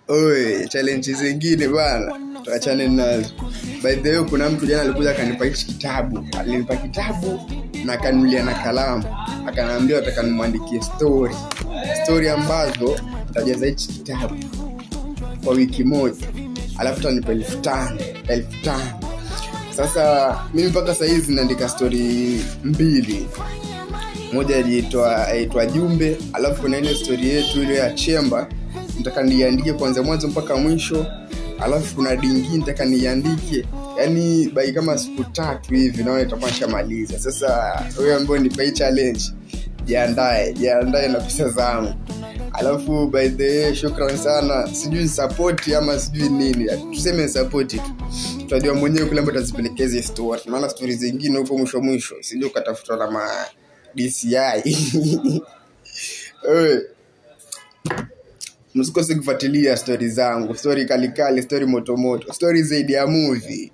Oi, challenge zingine bana, tuachane nazo. By the way, kuna mtu jana alikuja akanipa hichi kitabu. Alinipa kitabu na akanulia na kalamu. Akaniambia nataka nimwandikie story. Story ambazo nitajaza hichi kitabu kwa wiki moja. Alafu atanipa 5,000, 5,000. Sasa mimi mpaka saa hizi naandika story 2. Moja inaitwa Jumbe, alafu kuna ile story yetu ile ya Chemba nataka niandike kuanzia mwanzo mpaka mwisho. Alafu kuna dingine nataka niandike, yani by kama siku 3 hivi naona nitakuwa nishamaliza. Sasa wewe ambaye nipe challenge, jiandae na pesa zangu. Alafu by the way, shukrani sana. Sijui support ama sijui nini, tuseme support tu, tutajua mwenyewe kule ambapo tutazipelekeza hizo story. Maana stories zingine huko mwisho mwisho sijui ukatafutwa na ma DCI. Msikose kufuatilia story zangu, story kalikali, story moto moto, story zaidi ya movie.